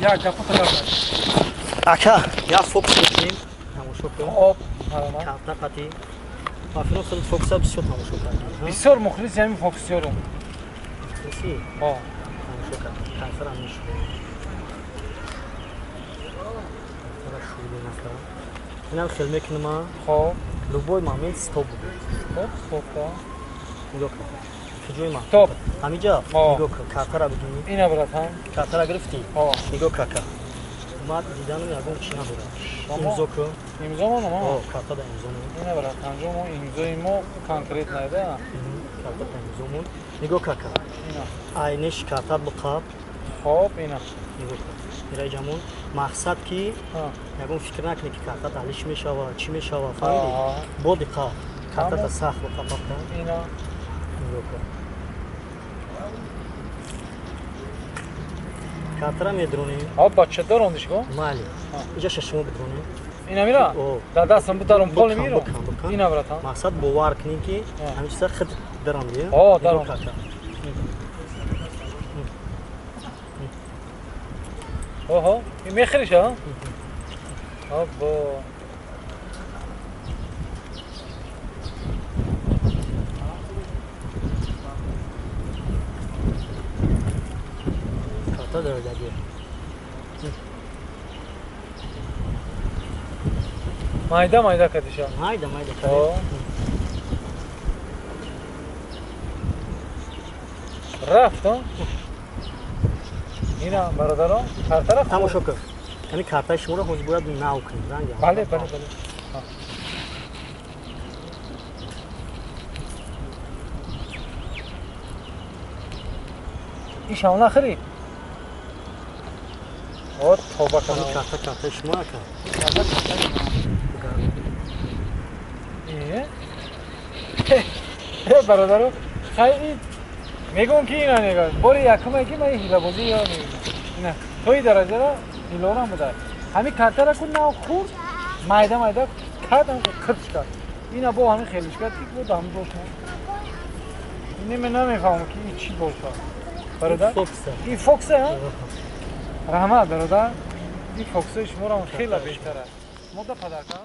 Як гапо талаб. Ака, я фокус мекунем. Тамошо кун. Хоб, марама. Карта қати. Ма фино хеле фокуса бисёр тамошо кардем. Бисёр мухлиси ҳамин фокусёрум. Мухлиси? Ҳо. Тамошо кардем. Картара мешӯем. Картара шӯле нака. Инам хел мекунам. Хоб. Любой момент стоп буд. Стоп, стоп, да. Нигоҳ кун. Куҷои ман? Стоп. Ҳамиҷа? Нигоҳ кун. Картара бигирӣ. Ина братан. Картара гирифтӣ? Ҳо. Нигоҳ кака. Ман диданам ягон чӣ надорам. Имзо кун. Имзо монам? Ҳо, карта да имзо мон. Ина братан, ҷо мо имзои мо конкретно да. Карта да имзо мон. Нигоҳ кака. Ина. Айнеш карта биқаб. Хоб, ина. Нигоҳ кун. Ираҷамон мақсад ки ягон фикр накунӣ ки картат алиш мешава, чӣ мешава, фаҳмидӣ? Бо диққат. Картата сахт биқаб. Ина. Нигоҳ кун. Картара медронем. А бача дарондиш ко? Майли. Иҷа шумо бидронем. Ина мира? Да дастам бударом пол миром. Ина братан. Мақсад бовар кунем ки ҳамин чиза худ даронди. О, дарон. Оҳо, ин мехӯриш, а? Або. Карта дародаги. Майда майда кадиша. Майда майда кади. Рафт, а? Ина бародарон, картара тамошо кун. Ҳамин картаи шуморо ҳозир бояд нав кунем, ранг. Бале, бале, бале. Ишам нахӯрӣ? От тоба кардам. Карта картаи шумо ака. Карта картаи шумо. Э? Э, бародаро, хай мегӯм ки ина нигоҳ. Бори якуме ки ман ҳилабозӣ ё мебинам. Ина то ин дараҷара ҳилорам буда. Ҳамин картара ку нав хурд, майда майда кард, қирч кард. Ина бо ҳамин хелиш кард ки бо ҳамин бошам. Ин мен намефаҳмам ки ин чӣ бошад. Бародар? Ин фокса, ҳа? Раҳмат, бародар. Ин фоксаи шуморо хеле беҳтар аст. Мода падарка?